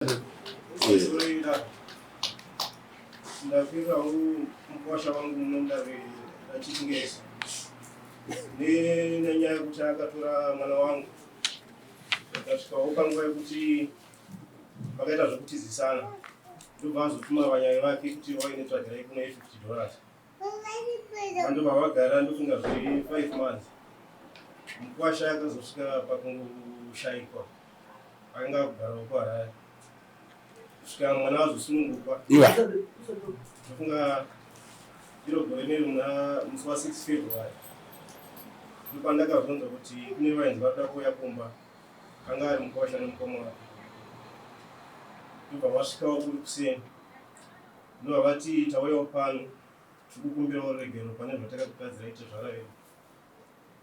Ndakwira hangu mukwasha wangu muno rachingezi nenyaya yekuti akatora mwana wangu, akasvikawo panguva yekuti vakaita zvekutizisana, ndobva azotuma vanyai vake kuti vaine tsvagirai kuno ye$50. Vandobva vagara, ndofunga zve 5 months, mukwasha akazosvika pakungoshaikwa, akanga akugarawo kuHarare kusvika mwana azosunungukwa. Iwa. Ndofunga iro gore neri muna musi wa6 February ndopandakazonzwa kuti kune vainzi varikuda kuuya kumba, anga ari mukwasha nemukoma wake. Ndobva vasvikawo kuri kuseni, ndobva vati, "Tauyawo pano, tiri kukumbirawo ruregero pane zvatakakutadzirai tezvara vedu."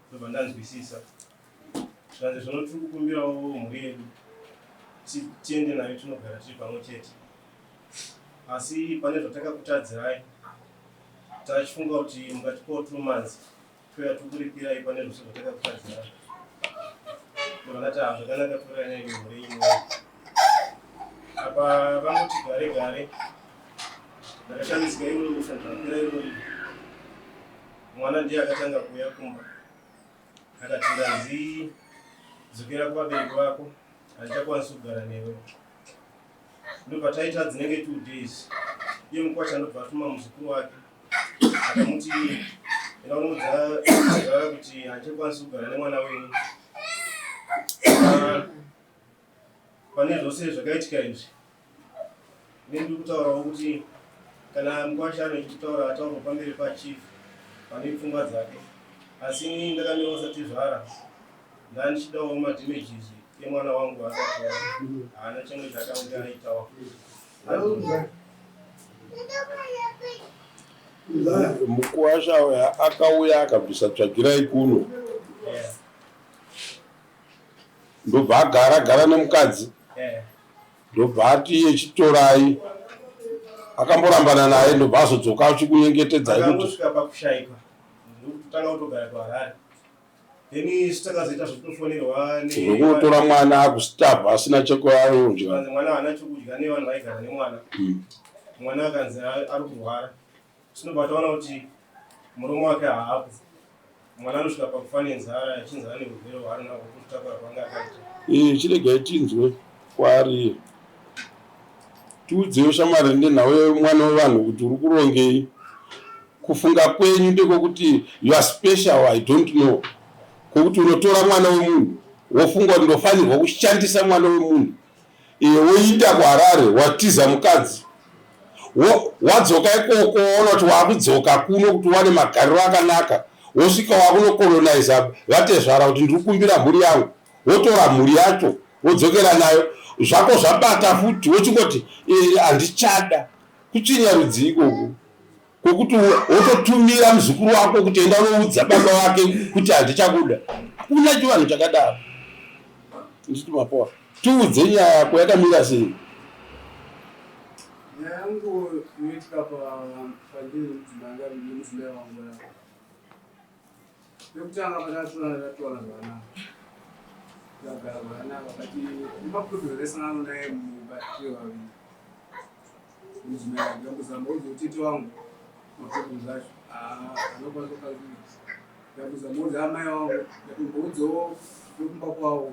Ndobva ndanzwisisa, zvikanzi, "Zvino tiri kukumbirawo mhuri yedu tiende nayo, tinogara tiri pamwe chete, asi pane zvatakakutadzirai tachifunga kuti mukatipawo 2 months touya tokuripirai pane zvose zvatakakutadzirai." Ndobva ndati, "Ha, zvakanaka, torai nayo mhuri yenyu." Apa vangoti gare gare, ndakashamisika iroro zvapera irori, mwana ndiye akatanga kuuya kumba akati, "Ndanzi dzokera kuvabereki vako, handichakwanisi kugara newe." Ndobva taita dzinenge 2 days, iye mukwasha ndobva atuma muzukuru wake, akamuti, "Enda unoudza tezvara kuti handichakwanisi kugara nemwana wenyu." Pane zvose zvakaitika izvi, ndiri kutaurawo kuti kana mukwasha anochitaura, ataurwa pamberi pachief pane pfungwa dzake, asi ini ndakamirawo satezvara, ndandichidawo madamages emwana wangu akatora, haana chimwe chakange aitawo. Mukuwasha uya akauya akabvisa tsvagirai kuno, ndobva agara gara nemukadzi, ndobva ati echitorai, akamborambana naye, ndobva azodzoka achikunyengetedzai kuti Akangosvika pakushaikwa, ndokutotanga kutogara kuHarare, then isu takazoita zvekutofonerwa. Zvekunotora mwana akustarve, asina chekuayodya. Kanzi mwana haana chokudya nevanhu vaigara nemwana. Mwana akanzi ari kurwara. Tinobva taona kuti murume wake haapo, mwana anosvika pakufa nenzara, achinzara neurwere hwaari nahwo, kuzvitakura kwanga akaita. Chiregai tinzwe kwaari. Tiudzewo shamwari nenhau yemwana wevanhu kuti uri kurongei. Kufunga kwenyu ndekwekuti you are special, I don't know, kwokuti unotora mwana wemunhu, wofunga kuti ndofanirwa kushandisa mwana wemunhu. Iye woita kuHarare, watiza mukadzi, wadzoka ikoko, waona kuti waakudzoka kuno kuti uwane magariro akanaka, wosvika wakunocoloniza vatezvara kuti ndiri kukumbira mhuri yangu, wotora mhuri yacho wodzokera nayo, zvako zvabata futi, wochingoti, "Handichada." Kutsvinya rudzi ikoku kwokuti wototumira muzukuru wako kuti enda unoudza baba wake kuti handichakuda? Hakuna chivanhu chakadaro. Nditi mapoa, tiudze nyaya yako yakamira sei. Nyaya yangu inoitika pandiri nemudzimai wangu. Yako pekutanga patakatorana, tatowana zvakanaka, tikagara zvakanaka, but nemaproblems aisangana naye mumba tiri vaviri mudzimai wangu, ndambozama kuudza kuti tete wangu maproblems acho anokwanisa kugadzirisa. Ndambozama kuudza amai wangu, ndatomboudzawo vekumba kwavo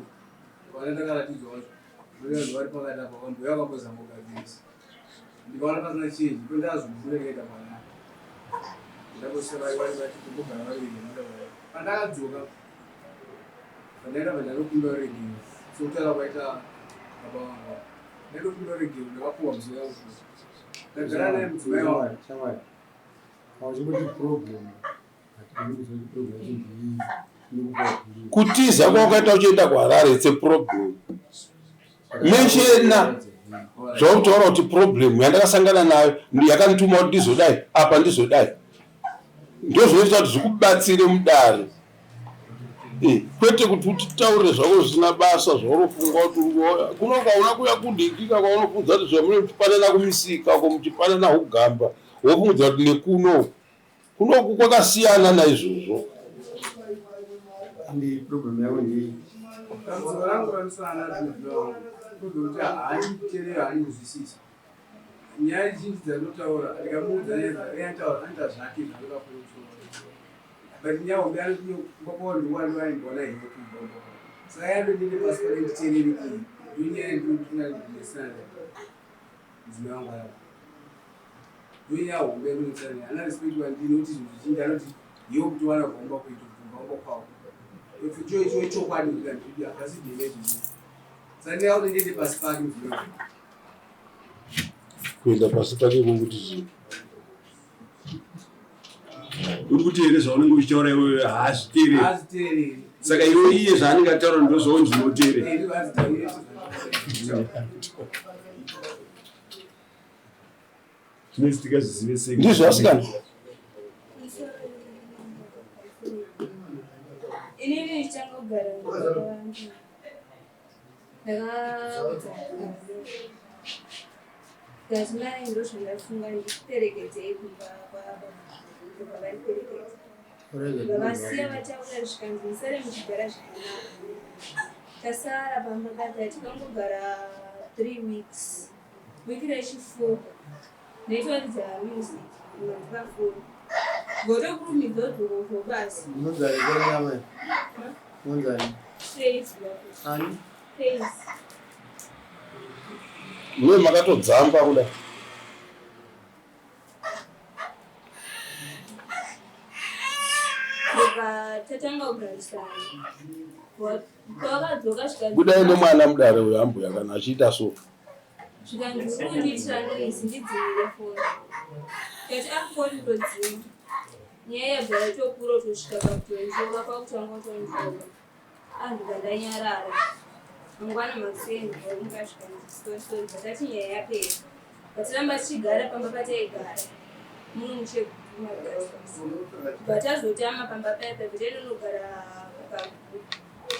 vana ndakaratidzwa vacho vanhu vari pakati apa, vambuya vakambozama kugadzirisa, ndikaona pasina change, ndipo ndazobuda ndikaita mwana, ndambosara vari vati kumbogara vari vega. Pandakadzoka, pandaenda pandanokumbira ruregero, sokutaura kwaita baba vangu, ndaitokumbira ruregero, ndakapuwa mudzimai wangu, ndagara naye mudzimai wangu. Shamwari, auchimboti problem, hatigoni kuziva kuti problem yacho ndeiyi inokupa. Kutiza kwawakaita uchienda kuHarare, it's a problem. Mentiona zvautaura kuti problem yandakasangana nayo yakandituma kuti ndizodai apa, ndizodai, ndozvinoita kuti zvikubatsire mudare. Kwete kuti utitaurire zvako zvisina basa, zvaunofunga kuti kuno kauna kuya kudikika kwaunofunza kuti zvamune muchipanana kumisika uko, muchipanana ugamba, wofungudza kuti nekuno kunoku kwakasiyana naizvozvo. Andi problem yako ndeiyi? Dambudziko rangu randisana namudzimai wangu. problem kuti haanditeereri, haandinzwisisi. Nyaya zhinji dzandinotaura, ndikamuudza nyaya dzaaitaura, anoita zvake zvaanoda kumusoro, but nyaya hombe anokumba ndowandoaimboona here kumba. Saka yandodinde pasi pake nditeereri, iyi ndonyaya ndinodinasana mudzimai wangu arapa. Ndonyaya hombe yandinotsana ana respect wandini kuti zvinhu zvizhinji anoti iwe kuti wana kuomba kuita kubva kumba kwavo icho icho ichokwadi kuti handidi hapasi dine zvinhu. Saka ndinga kuti ndiende pasi pake mudzimai wangu. Kuenda pasi pake kokuti chii? Uri kuti here zvaunenge uchitaura iwewe haazviteereri? Haazviteereri. Saka iwe iye zvaanenge ataura ndo zvaunzi unoteerera? Eh, ndizvo haazviteereri. Zvinezi tikazvizive sei? Ndizvo asikana. Inini ndichangogara nevanhu, ndakaudza ndikati, mai, ndo zvandafunga, ndiperekedzei kumba kwababa. Ndobva vandiperekedza, vavasiya vataura, zvikanzi musare muchigara zvakanaka. Tasara pamba papa, tikangogara 3 weeks. Wiki rechi4 ndaitoridza music mandipafoni, ngotokurumidza udzokovo basi. Munonzani kwenyama? Munonzani? Praise. Ani? Praise. Mwe makatodzamba kuda. Ndobva tatanga kugarisana. Kwakadzoka zvikanzi Budai nemwana mudare uyo, ambuya, kana achiita so. Zvikanzi uri kundiitira noise, ndidzimire foni. Kati afoni ndodzima. Nyaya yabva yatokura kutosvika pakutonzvova, kwakutanga kutonzvova. Andobva ndanyarara. Mangwana makuseni vamuka, zvikanzi sorry, sorry. Bva nyaya yapera, vatiramba tichigara pamba pataigara muno muChegutu. Bva tazotama pamba paya paya, tainonogara kuKaguvi.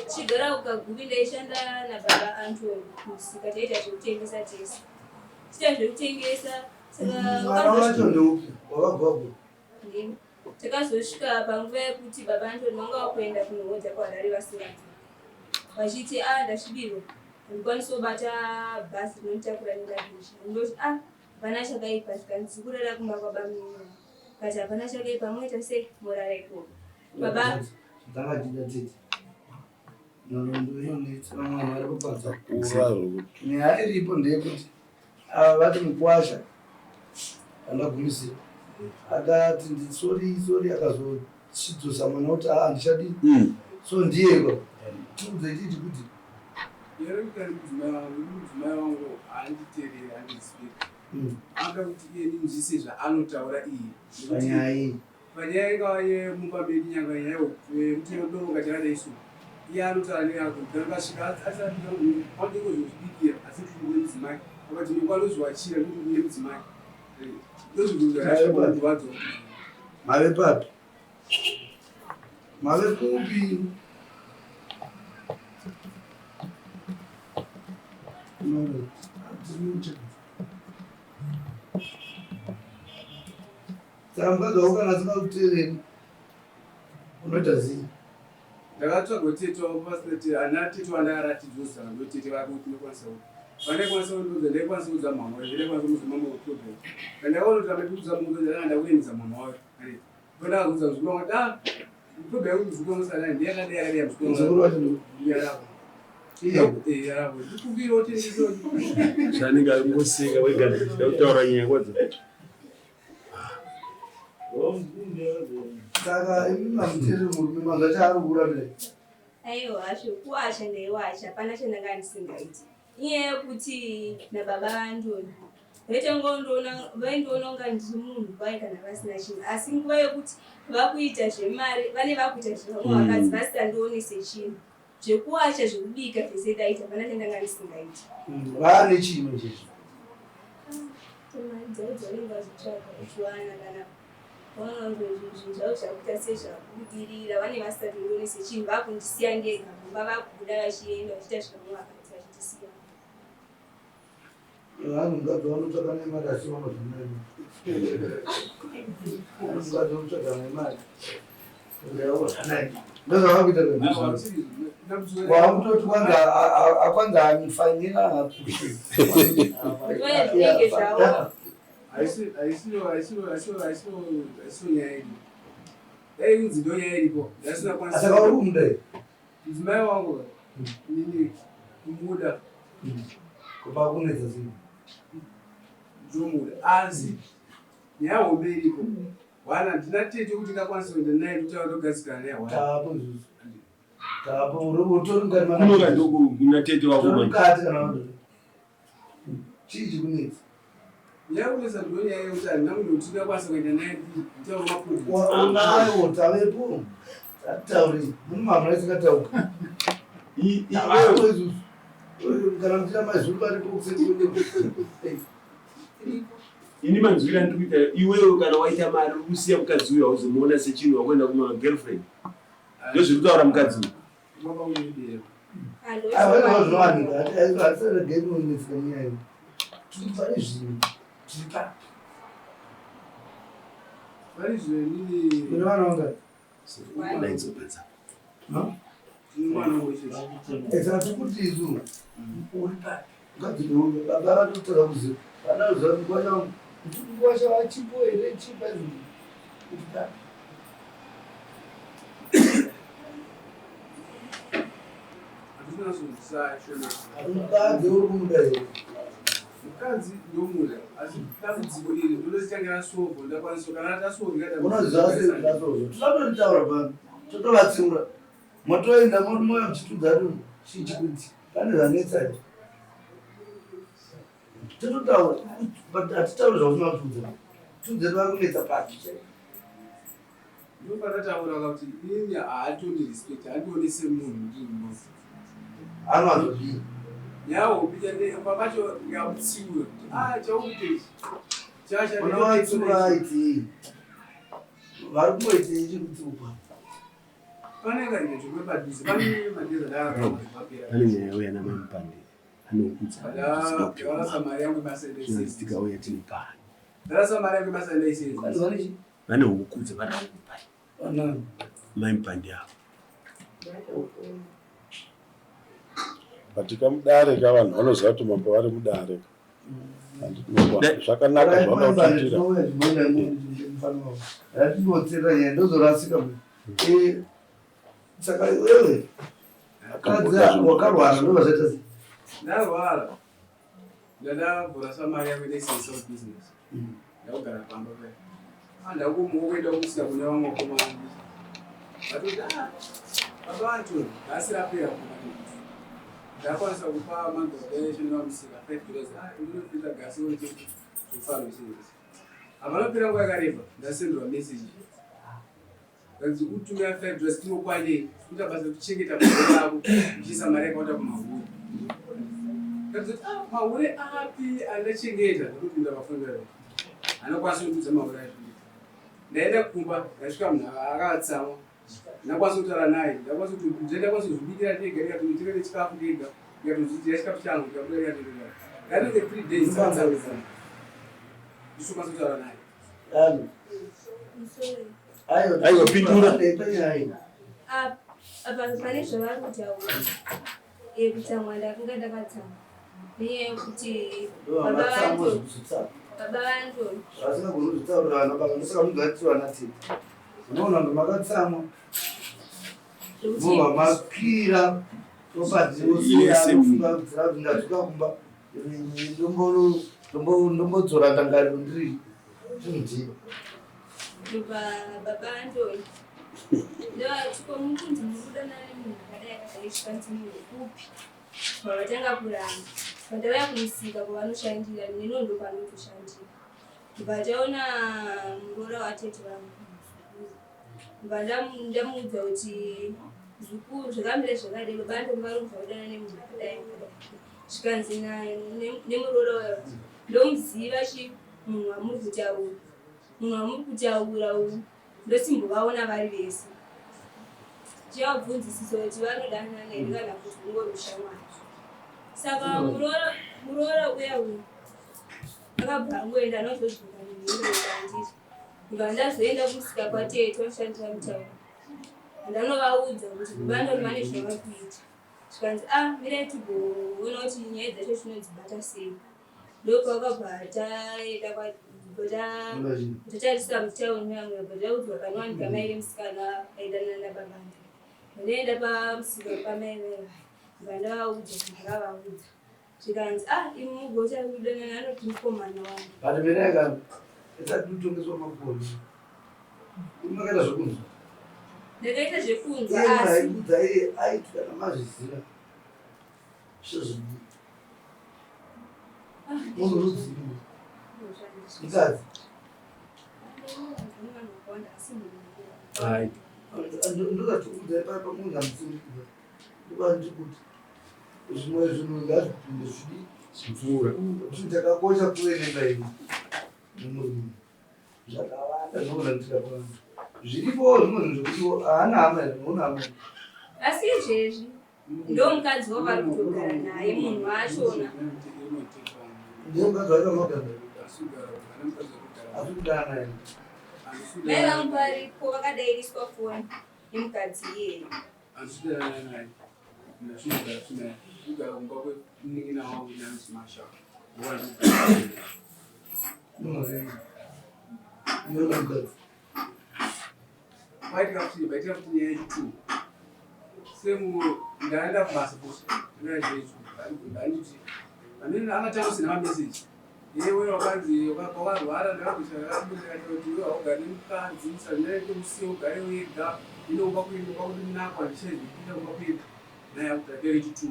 Tichigara kuKaguvi, ndaishanda nababa Antony musika, taiita zvekutengesa tese, tiita zvekutengesa. Saka Mwana wacho ndeupi wakabva ku? Ndini. Takazosvika panguva yekuti baba Antony vanga vakuenda kunohodha kuHarare, vasingadzoki, vachiti, a ndasvibirwa, handikwanisi kubata bhazi rinonditakura nendabishi. Ndoti, a hapana chakaipa. Zvikanzi kurara kumba kwabamini. Kati hapana chakaipa, moita sei, morara ikoko baba. Dzanga dzida tete, nhoroondo inonetsa, vamwe vanhu vari kupanza. Kura zvokuti. Nyaya iripo ndeyekuti ava vati mukwasha andagumisira akati ndisorry, sorry, akazochidzosa mwana kuti aa handichadii. So ndiyekwa tiudze titi kuti Yerekuti mudzimai wangu haanditeereri, handinzwisisi. Anoda kuti iye ndinzwise zvaanotaura iye. Panyaya iyi. Panyaya ingava yemumba medu, nyanga nyaya yekuti yodonga chakadai so, iye anotaura neyako. Ndakasvika asati asi kuti ndine mudzimai, akati ndokwanozviwachira nekuti ndine mudzimai, ndozvikuvadzo. Mave papi? Mave kupi? No, hatiri. Saka mukadzi wako kana asingakuteereri unoita zii? Ndakatsvaga tete wangu pasina tete, ana tete wandakaratidzwa zano, ndo tete vake kuti ndokwanisa kuti pandakwanisa kundiudza, ndaikwanisa kuudza mama wacho, ndaikwanisa kuudza mama weproblem. Pandakaona kuti amekuudza munhu, ndakanga ndakuendesa mama wacho. Ndakaudza muzukuru wangu kuti, ah, problem yangu muzukuru wangu sadai ndiyakadai yakadai muzukuru. Muzukuru wacho yaravo. Iye. Yaravo, ndikumbira kuti Zvanenge angoseka wega, ndichida kutaura nyaya kwadzo. Saka imi mamuteereri murume manzwa chaari kurambira? Aiwa, zvekuwacha ndaiwacha, hapana chandanga ndisingaiti. Inyaya yekuti nababa vaAntony vaindoona kunga ndiri munhu kwai kana vasina chinhu, asi nguva yekuti vakuita zvemari, vane vakuita zvevamwe vakadzi, vasisandione sechinhu. Zvekuwacha, zvekubika, zvese ndaita, hapana chandanga ndisingaiti. Vaane chii chezvo? Mari dzavo dzavanenge vazotsvaga kuchiwana, kana vaona zvinhu zvavo zvakuita sezvakubudirira, vane vasisatondione sechinhu, vakundisiya ndega mumba, vakubuda vachienda vachiita zvevamwe vakadzi, vachindisiya. Vanhu mukadzi vanotsvaka nemari, asi vanozvana mukadzi vanotsvaka nemari, ndozvavakuita. Wakutoti kwanza akwanza anifanyira akushe. Zvinenge zvavo. Haisiyo nyaya iripo. Dai inzi ndo nyaya iripo. Ndasina kwanisa. Saka uri kumuda here? Mudzimai wangu inini kumuda. Kupa kunetsa sei? Ndomuda. Asi nyaya hombe iripo. Hwana handina tete kuti ndakwanisa kuenda naye kutaura togadzikana naye hwana. Tapo izvozvo. Tapo utori mukati mana. Kunoka ndokuna tete wako Utori manje. mukati kana kuti. Chii chikunetsa? Nyaya kunetsa ndiyo nyaya yekuti handina munhu kuti ndakwanisa kuenda naye nditaura maproblems. Unayo tavepo. Tatitauri. Mune mamwe asingatauka. Iwewe Tavepo izvozvo. Kana muchida mazuru varipo kuseri. ini manzwira andiri kuita iwewe kana waita mari uri kusiya mukadzi uyu hauzomuona sechinhu wakuenda kuma girlfriend. Ndozviri kutaura mukadzi uyu. Baba unodero. Aiwa zvinowanika. Hatisaregei kunetseka nenyaya iyi. Tiri pane zvinhu. Tiri papi. Pari zvino inini Kune vana vangani? ndine mwana umwe chete. Saka tiri kuti isu uri papi? Ngadzideuke. Baba vatotora kuziva. Vana kuziva kuti kwasha kuti kwasha vachipo here chipa izvi. Uri papi? Handisi kunyatsonzwisisa shona. Mukadzi uri kumuda here? Mukadzi ndomuda asi dambudziko iri ndodochange rasolvwa ndakwanisa kana tasolvwa Unoziva sei kuti azozvo? Tisatoritaura pano. Totovatsiura. Motoenda moyo muchitudza kuti chii chikuti. Pane zvanetsa here? Tototaura. But hatitauri zvausina kutiudza. Tiudze kuti vari kunetsa papi chaipo. Ndopandataura kuti inini haatondirespect handioni semunhu ndiri murume. Anowazodii? Nyaya hombe papacho ndikamutsiura kuti ah chaukuita ichi chasha Unovatsiura aitei? Vari kungoitei chikutsiurwa? Pane kaita chimwe padhuze pane madheza Pane nyaya yauya namamupande anoukudza ndarasa mari yangu basa ndaisenza tikauya tine pani. Ndarasa mari yangu basa ndaisenza. Vanhu vane chii? Vane hukudza vanakupa Vanani? mai mupande avo. But kamudare ka vanhu vanoziva kuti mambo vari mudare. Handiti mambo zvakanaka zvavada kutiitira. Ratingotsera nyaya ndozorasika. Saka iwewe akadzi wakarwara ndozvaita sei? Ndarwara ndadavhura mari yangu ndaisenza business. Ndakugara pamba paya. Ah, ndakumuka kuenda kusika kune vamwe vakomana. Vatoti ah, baba vacho gasi rapera kuma. Ndakwanisa kupa madhodha eshe nevamusika $5. Ah, ndinopinda gasi wochete zvofana zvisenzesa. Hapana kupera nguva yakareba ndasenderwa message. Kanzi kutumira $5 tinokwanei kuita basa rekuchengeta mari yako uchiisa mari yakawanda kumahure. Ndakazoti ah, mahure api andachengeta ndokupinda pafoni yayo. Anokwanisa kutiudza mahure acho. Ndaenda kumba ndasvika munhu akatsamwa. Ndakwanisa kutaura naye, ndakwanisa kuti ndakwanisa kuzvibikira ndega ndikatoitira nechikafu ndega, ndikatozvidyira chikafu changu ndikabuda ndikatoenda. Ndanenge 3 days ndakatsamwa. Ndisokwanisa kutaura naye. Ani? Musoro. Aiwa, Aiwa, pindura. Panyaya. Apa pane zvavari kutaura kutsamwa ndakanga ndakatsamwa nenyaya yekuti baba Vatsamwa vangu zvekuzvitsamwa. baba vangu Vasingagoni kuzvitaurira vana baba ndosaka munhu vana tete. Unoona kuti makatsamwa zvekuti mobva makwira Yese. topadzofunga kuti ndadzoka kumba ndombodzora ndangariro ndiri ndii. ndobva baba vandoi ndovati ko mukunzi muri kudanana nemunhu akadai akadai zvikanzi munhu upi vavatanga kuramba vandauya kumusika kwavanoshandira neniwo ndokwanotoshandira. Ndobva taona muroora watete vangu muzukuru. Ndobva ndamuudza kuti muzukuru zvakamira zvakadai baba vangu vari kubva kudanana nemunhu akadai akadai. Zvikanzi nemuroora uya kuti ndomuziva chi munhu wamuri kutaura. Munhu wamuri kutaura uyu ndosimbovaona vari vese. Tichivabvunzisisa kuti vanodanana here kana kuti ungori ushamwari. Saka muroora uya uyu akabva angoenda anozodzoka nemhinduro kwandiri. Ndobva ndazoenda kumusika kwatete vanoshandira mutauni. Ndanovaudza kuti baba Ndoni vane zvavari kuita. Zvikanzi ah mirai tigoona kuti nyaya dzacho tinodzibata sei. Ndopakabva taenda tatarisa mutauni yangu bva taudzwa panowanika mai vemusikana aidanana nababa Ndoni. Ndaenda pamusika pamai vaya bva ndavaudza ndakavaudza. Zvikanzi ah imi mugoti ari kudanana anoti mukomana wangu. But mirai kana isati kutongeswa makoni. Imi makaita zvekunzwa. Ndakaita zvekunzwa Iye asi aikudza iye aiti kana mazviziva zvozvidii. Munhu rudzii? Mukadzi. Hai. Ndozvatikuudza ipapa munhu amutsindikidza. Ndobva kuti zvimwe zvinhu ngazvipinde zvidii. Zvipfuura. Chinhu chakakosha kuverenga ini nemurume. Zvakawanda zvinoona pavanhu. Zviripo zvimwe zvinhu zvekuti haana hama here, unoona hama here. Asi izvezvi ndo mukadzi wavari kutogara naye munhu wachona. Ndiye mukadzi wacho anogara. Asi kudana naye. Mai vangu varipo vakadairiswa foni nemukadzi iyeye. Ndiye mukadzi. Vaitika futi nyaya yechitu semu ndaenda kubasa futi ndanditi amene akatanga kusina mameseji yewe wakanzi wakarwara ndakakuti iwe haugari nemukadzi sandaitomusiya ugare wega inoumba kuimba kuti nako handichaizvikuita kumba kwedu naye akutapera yechitu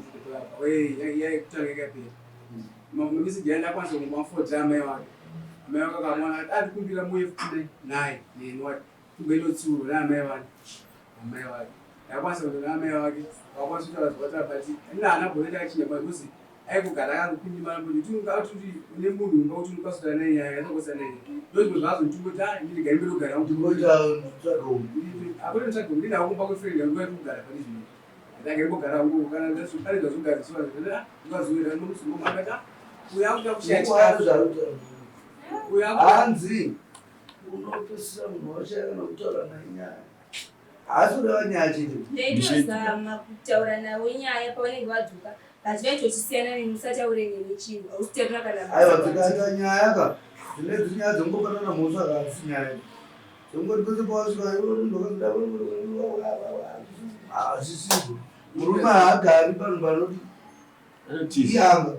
yaikutanga ikapera mameseji aenda akwanisa kungomafodza amai wake amai wake akamwana ati andikumbira muye futi naye neni wati kumboinotsiurwa naamai vake amai vake ndakwanisa kuenda naamai vake vakwanisa kutaura zvakataura but ina haana gore ndakachinja because aikugara akangopindimana kuti ungatoti une munhu umba kuti unokwanisa kutaura naye nyaya yakakosana naye ndo zvimwe zvaazonditungoti a ini ndega imbotogara Ndingoita tsvaga uyu. akuna tsvaga ndini akumba kwefriend yangu yati kugara pane zvimwe ndanga imbogara hangu kana pane zvazogariswa ndikazoenda nomusungo uyu akuda kushaya Mukwari chikafu zvaari kutaura. uyu akuda Hanzi unopesisa munhu washaya kana kutaura naye nyaya. Haasi kureva nyaya chete. Ndaitozama kutaura navo nyaya pavanenge vadzoka but vaitochisiyana neni musataure neni chinhu hausitaura kana Aiwa dzikaita nyaya ka dzine dzinyaya dzongopanana mhosva ka hadzisi nyaya. Dzongoti pese pawasvika iwe munhu wakazodai hazvisizvo. Murume haagari panhu panoti Anotiza. iyanga.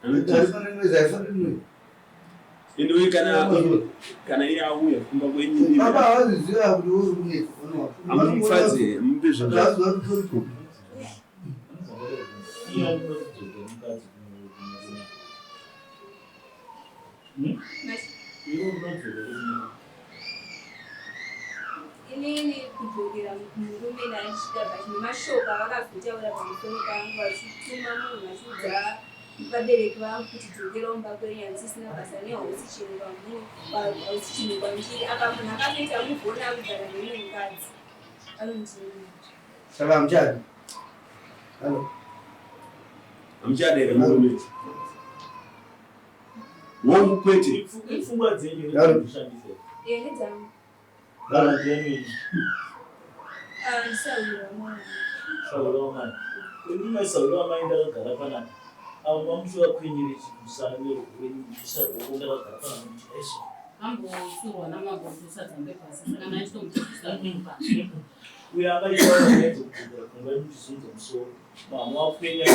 Agari Anotiza. pane noise haifaniri noise. Anyway kana kana iye auya kumba kwenyu. Baba havaziziva kuti uri kunetsa. Amumufadze mupe zvinhu zvake. Havaziva kuti uri Iye anoda kudzokera mukadzi kumurume. Iwe unodzokera kumurume. Inini kudzokera kumurume ndaichida but nemashoko avakazotaura pamusoro pangu vachituma munhu vachiudza vabereki vangu kuti dzokera kumba kwenyu handisisina basa nehausi chinhu kwamuri hausi chinhu kwandiri apa munhu akatoita muvhona akugara nemumwe mukadzi anondii Saka hamuchadi. Hello. Hamuchada here murume? Wongu kwete. Ipfungwa dzenyu Hello. kushandisa. ene dzangu Kana dzenyu ndisawira mwana saura wamai. Ini mai saura wamai ndakagara panapa. Avo vamuchivakwinire musana nerwuisa rwoko ndakagara panapa muchidaiso. Ambotsurwa namambo kuti usadzambe pasi saka ndaitomudzidzisa kupa. Uyo akaitaura nyaya dzekudzokera kumba muchizunza musoro. Mama wakwenya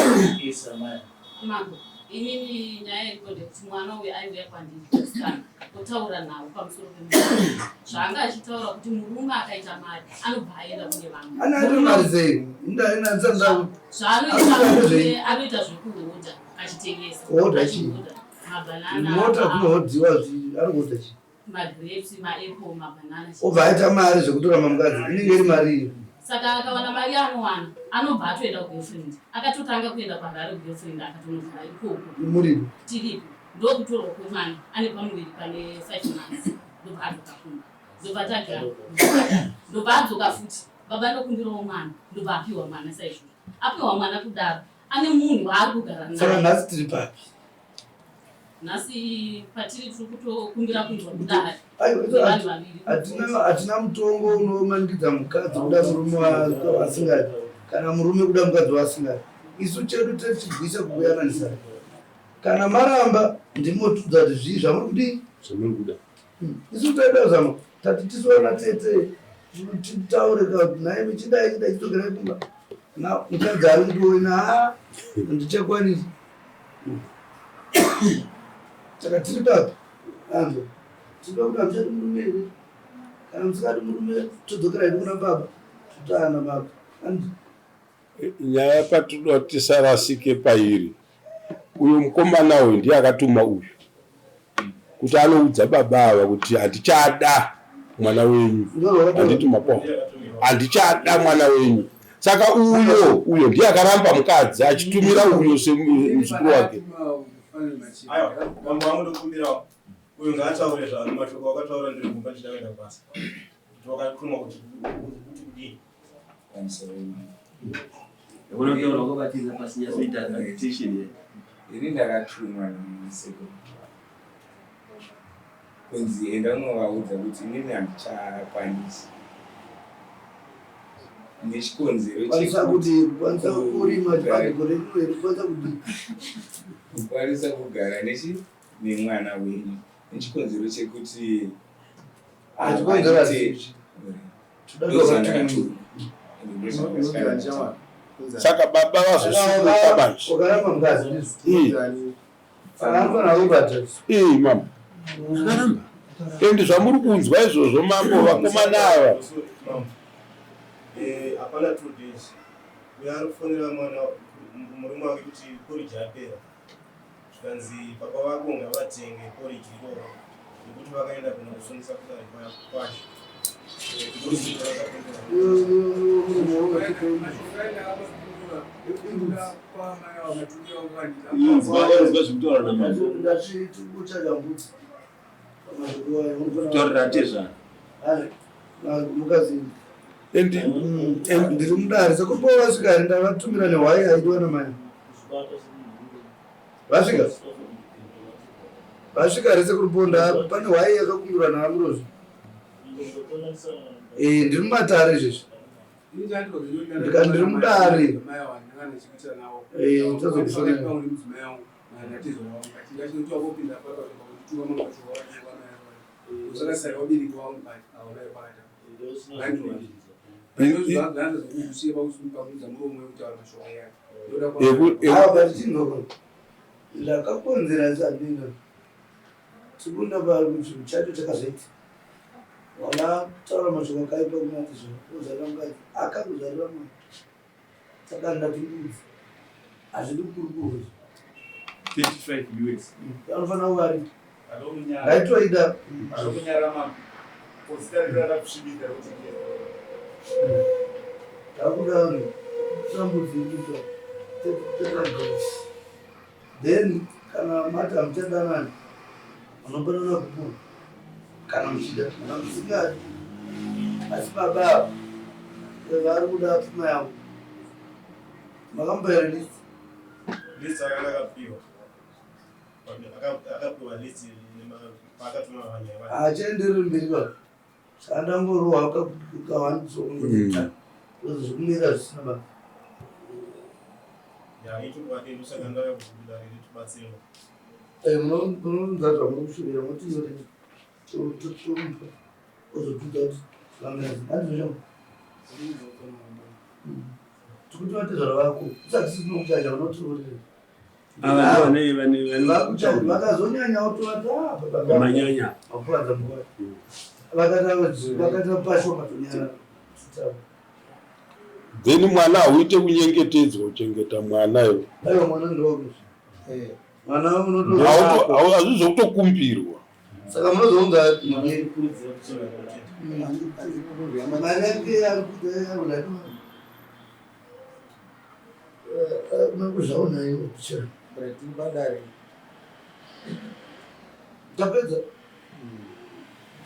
kesa mai. Mambo, inini nyaya iripo ndekuti mwana uyu aiuya kwandiri musikana otaura nawo pamusoro pemurume. Zvaanga achitaura kuti murume akaita mari anobva aenda kune vamwe. Ana aita mari sei? Inda ina nzanda. Zvaanoita murume anoita zvekuhodha achitengesa. Kuhodha chii? Achihodha mabhanana, Mota dzinohodhiwa ari kuhodha chii? magrapes, maapple, mabhanana. Obva aita mari zvekutora mamukadzi. Inenge iri mari iyo. Saka akawana mari yaanowana anobva atoenda kugirlfriend. Akatotanga kuenda kuHarare kugirlfriend akatonogara ikoko. Muripo. Tiripo ndokutorwa kwemwana ane pamuviri pane 5 months ndobva adzoka kumba ndobva tagara ndobva adzoka futi baba ndokumbirawo mwana ndobva apiwa mwana saizvozvo apiwa mwana kudaro ane munhu waari kugara Saka naye nhasi tiri papi? Nhasi patiri tiri kutokumbira kunzwa kudare nevanhu vaviri. Hatina mutongo unomanikidza mukadzi kuda murume waasingadi kana murume kuda mukadzi waasingadi. Isu chedu techigwisa kukuyananisa. Kana maramba ndimotudza kuti zvii zvamuri kudii? Zvamuri kuda. Isu taida kuzama tati tisoona tete titaure ka kuti nhaimi chidai chidai chidzokerai kumba. Na mukadzi ari kutoona haa handichakwanisi. Saka tiri papi? Anzwa. Tinoda kuti hamuchadi murume here? Kana musingadi murume todzokera hedu kuna baba. Totaana baba. Anzwa. Nyaya patinoda kuti tisarasike pairi uyu mukomana uyu ndiye akatuma uyu kuti anoudza baba ava kuti handichada mwana wenyu handiti mapo handichada mwana wenyu saka uyo uyo ndiye akaramba mukadzi achitumira uyo semuzukuru wake Aiwa, mambo wangu ndokumbirawo uyu ngaataure zvaari mashoko akataura ndiri kumba ndichida kuenda kubasa kuti wakatumwa kuti kuti kudii. Ini ndakatumwa nasekuru kunzi enda unovaudza kuti inini handichakwanisi nechikonzero Kwanisa kuti kwanisa kurima chibage gore rino here kwanisa kuti kukwanisa kugara nechi nemwana wenyu nechikonzero chekuti Chikonzero havaite- Saka baba vazosununguka manje. Wakaramba mukadzi ndizvo. Akaramba naRobert. Ii mambo. Akaramba. Endi zvamuri kunzwa izvozvo mambo vakomana ava. Eh, hapana 2 days. Uyo ari kufonera mwana murume wake kuti porridge yapera. Zvikanzi baba vako ngavatenge porridge iroro nekuti vakaenda kunosungisa kudare kwashe. Inzwa inzwa zvekutaura namambo. Ndati tikutsvaga mbudzi. Kutaurira tezvara. Mukadzi. Endi Ndiri mudare sekuri po vasvika here ndavatumira nehwai aidiwa namai. Vasvika? Vasvika here sekuri po nda pane hwai yakakumbirwa naAmbrose. Eh ndiri mumatare izvezvi. Ndika ndiri mudare. Eh ndichazokufonera. Awa but chinoko ndakakonzera sabina tikunda chinhu chacho chakazoita wakataura mashoko akaipa kuna tizvo ozvarira mukadzi akakuzvarira mwana saka ndati mbudzi hazvidi kukurukurwa 35 US. Anofanira kuva ari ndaitoida. Ndakuda tambudzi ikuita then kana mati hamuchadanani munopanana kupura kana muchida kana musingadi asi baba ava vari kuda pfuma yangu makamupa here list? List akanga akapiwa. Akapiwa list paakatuma vanyaya. Haachaendereri mberi baba saka ndangorohwa kawanzongoita zvekumira zvisina baba. Ya, itokwadi ndosaka ndauya kuzobudare ritibatsire. Munounza zvamuri kushuvira moti tomupa ozotudza kuti vamira handizvo tikuti vatezvara vako usati sitinokuchaja unotiurira. Ava vane vane vane vakazonyanya otovati baba manyanya. Makuwadza nguva vakata pasho matonyara. Then mwana hauite kunyengetedzwa kuchengeta mwana iwe. Aiwa, mwana ndewako mwana unoto Hazvizokutokumbirwa. Saka munozounza mari yake ari kuda makuzvaona iwo pichera. Badare. Tapedza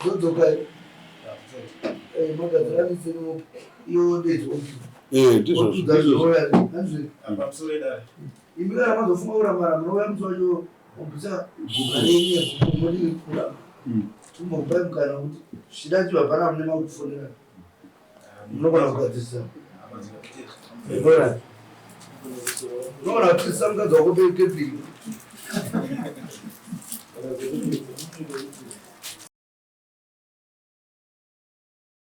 zodzokai magadzira iyo dedzo. Ndizvozvo. Imi kana mazofunga kurambana munouya musi wacho. Mobvisa guka renyu yeguko modii kuramba. Tumbokupai mukana wekuti zvichida chibva pana mune makufonera. Munogona kugadzirisa. Bora. Unogona kutisa mukadzi wako kepiri.